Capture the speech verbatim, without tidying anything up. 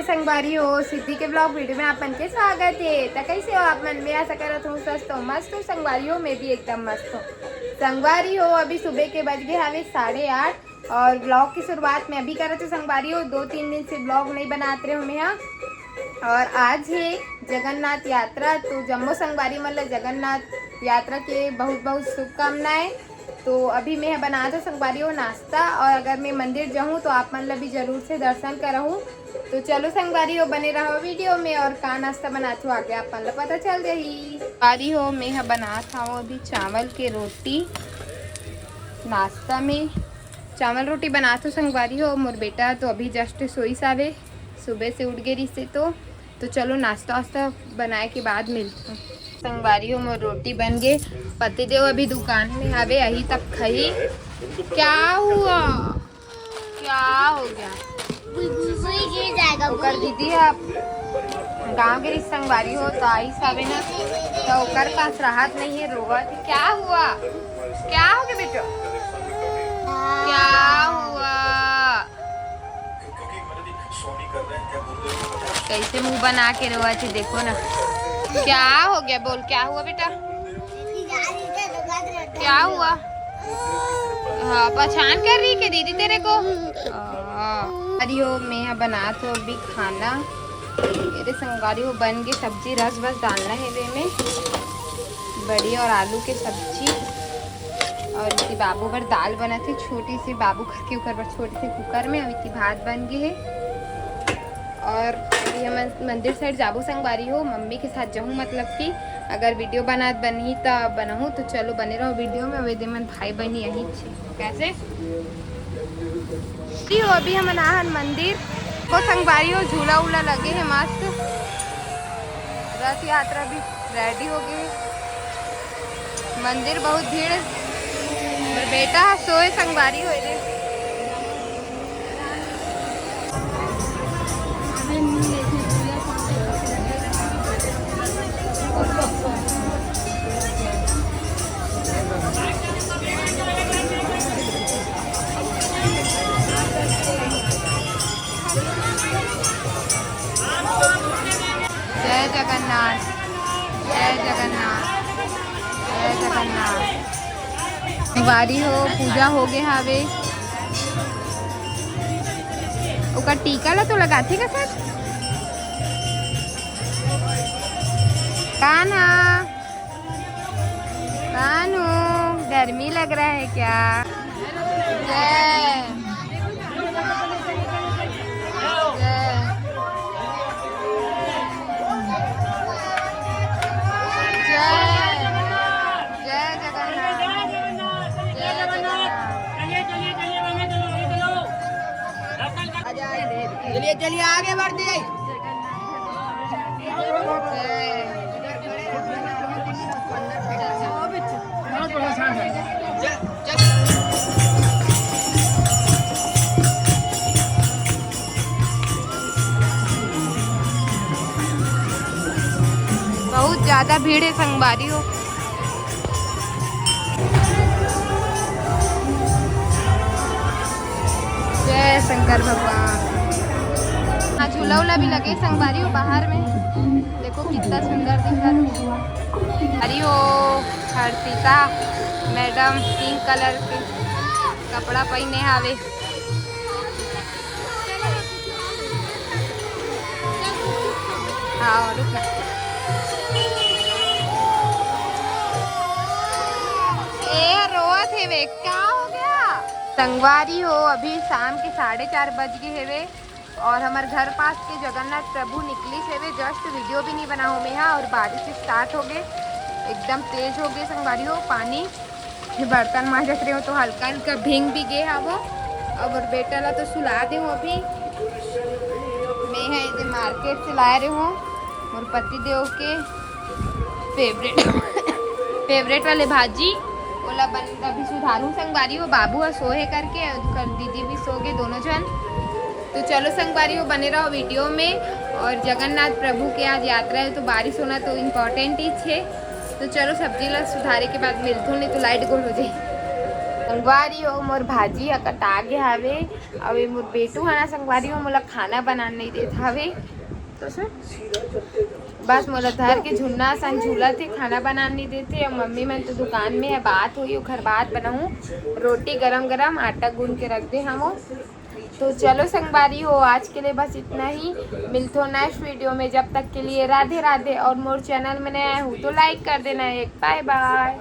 संगवारी हो, सिद्धि के vlog video में आप मन के स्वागत हे। त कैसे हो आप मन? मैं आशा करत हूँ स्वस्थ हो, मस्त हो। संगवारी हो, मैं भी एकदम मस्त हूँ। संगवारी हो, अभी सुबह के बज गए हवे साढ़े आठ और vlog की शुरुआत मैं अभी करत हूँ। संगवारी हो, दो तीन दिन से vlog नहीं बनात रहे हूँ मैं यहाँ। और आज है जगन्नाथ यात्रा, तो जम्मो संगवारी मन ला जगन्नाथ यात्रा के बहुत बहुत शुभकामनाएं। तो अभी मैं बनात हूँ संगवारी हो नाश्ता, और अगर मैं मंदिर जाहूँ तो आप मन ला भी जरूर से दर्शन कराहूँ। तो चलो संगवारी हो, बने रहो video में, और का नाश्ता बनात हूँ आगे आप मन ला पता चल जाही। संगवारी हो, मैं ह बनात हूँ अभी चावल के रोटी नाश्ता में। चावल रोटी बनात हूँ संगवारी हो, मोर बेटा तो अभी just सोइस आवे, सुबह से उठ गे रिहिसे तो। तो चलो नाश्ता वास्ता बनाए के बाद मिलते हैं। संगवारी हो, मोर रोटी बन गे। पतिदेव अभी दुकान में हवे, आही तब खाही। क्या हुआ? क्या हो गया? बुलबुल गिर जाएगा, ओकर बुलबुल। दीदी ह गाँव के रिहिसे संगवारी हो, तो आइस हवे ना, तो ओकर पास राहत नहीं है, रोवत है। क्या हुआ? क्या हो गया बेटा? क्या हुआ? कैसे मुंह बना के रोवत है, देखो ना। क्या हो गया? बोल, क्या हुआ बेटा? क्या हुआ? हाँ, पहचान कर रही क्या दीदी तेरे को? हाँ। अरे हो, मैं ह बनात हूँ अभी खाना। ये दे संगवारी हो, बन गे सब्जी, रस बस डालना है वे में। बड़ी और आलू के सब्जी। और इसी बाबू बर दाल बनत हे, छोटी सी बाबू करके ओकर बर छोटी सी cooker में। अभी इसी भात बन गे हे। और अभी हम मंदिर side जाबो संगवारी हो, मम्मी के साथ जाहूँ, मतलब कि अगर video बनात बनही त बनाहूँ। तो चलो बने रहो video में। अभी दे मन भाई बहनी यही छे। कैसे? जी हो, अभी हमन आहन मंदिर। ओ संगवारी हो, झूला उला लगे हे मस्त। रथ यात्रा भी ready हो गए हे। मंदिर बहुत भीड़ हे। मोर बेटा ह सोए संगवारी हो रे। जय जगन्नाथ, जय जगन्नाथ, जय जगन्नाथ। संगवारी हो, पूजा हो गए हावे। ओकर टीका ला तो लगाथे का सर? कान्हा, कान्हू, गर्मी लग रहा है क्या? जय। जय। जय। जय जगन्नाथ। जय जगन्नाथ। चलिए, चलिए, आगे बढ़ते जाइए। बहुत ज्यादा भीड़ है संगवारी हो। जय शंकर भगवान। हाँ, झूला उला भी लगे संगवारी हो बाहर में। देखो कितना सुंदर दिख रहा है। अरे ओ, हर्षिता मैडम pink colour के कपड़ा पहिने हावे। हाँ, रुक ना। ए, रोवत हे वे, क्या हो गया? संगवारी हो, अभी शाम के साढ़े चार बज गए हेवे और हमर घर पास के जगन्नाथ प्रभु निकलिस हेवे। Just video भी नहीं बनाऊँ मैं हा, और बारिश start हो गए, एकदम तेज हो गए संगवारी हो पानी। ये बर्तन मांजत रहे हो तो हल्का हल्का भींग भी गए हवो। अब और बेटा ला तो सुला दे हूँ अभी। मैं है इधर market से लाए रहे हूँ और पति देव के favourite favourite वाले भाजी, ओला बन अभी सुधारू संगवारी हो, बाबू ह सोहे करके, और कर दीदी भी सो गए दोनों जन। तो चलो संगवारी हो, बने रहो video में। और जगन्नाथ प्रभु के आज यात्रा है, तो बारिश होना तो important ही छे। तो चलो सब्जी ला सुधारे के बाद मिलथो, नहीं तो light गोल हो जाए। संगवारी हो, मोर भाजी ह कटा गे हावे। अउ ये मोर बेटू ह ना संगवारी हो, मोला खाना बनाना नहीं देत हावे। तो सर, बस मोला धर के झुन्ना सन झूलत हे, खाना बनाना नहीं देत हे। अउ मम्मी मन तो दुकान में है, बात होई, ओखर बाद बनाऊँ रोटी गरम गरम, आटा गूंद के रख दे हमो। तो चलो संगवारी हो, आज के लिए बस इतना ही। मिलथो नेक्स्ट वीडियो में, जब तक के लिए राधे राधे। और मोर चैनल में नया हो तो लाइक कर देना एक। बाय बाय।